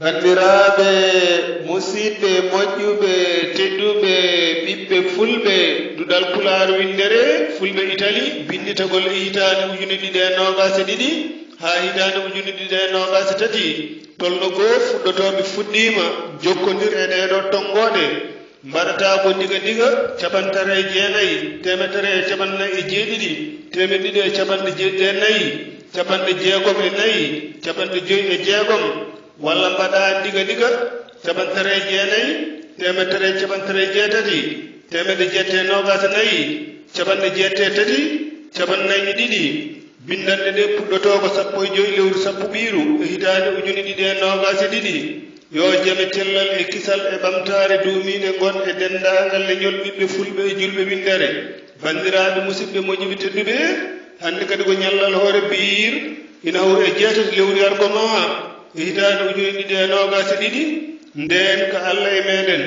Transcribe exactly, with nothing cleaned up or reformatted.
Banndiraaɓe, musidɓe moƴƴuɓe, tedduɓe, ɓiɓɓe fulɓe, duɗal Pulaar winndere, fulɓe Itali, binnditagol e hitaande ujine ɗiɗi e noogaas e ɗiɗi haa hitaande ujine ɗiɗi e noogaas e tati, tolno goo fuɗɗotooɓe fuɗɗiima jokkondir e ɗee ɗoo tonngooɗe. Mbaɗataa ko ndiga ndiga, capanɗe tati e jeenayi, teemedere e capanɗe nayi e jeeɗiɗi, teemedde ɗiɗi e capanɗe jeeɗiɗi e nayi, capanɗe jeegom e nayi, capanɗe joyi e jeegom, walla mbaɗaa ndiga ndiga, capanɗe tati e jeenayi, teemedere e capanɗe tati e jeetati, teemedde jeetati e noogaas e nayi, capanɗe jeetati e tati, capanɗe nayi e ɗiɗi. Binndanɗe ɗee puɗɗotoo ko sappo e joyi lewru sappo ɓiiru e hitaande ujine ɗiɗi e noogaas e ɗiɗi. Yo jam e cellal e kisal e ɓamtaare duumiinde ngon e denndaangal leñol ɓiɓɓe fulɓe e julɓe winndere. Banndiraaɓe, musidɓe moƴƴuɓe tedduɓe, hannde kadi ko ñallal hoore biir, ina hawri e jeetati lewru yargo maa e hitaande ujine ɗiɗi e noogaas e ɗiɗi, ndeen ka Alla e meeɗen.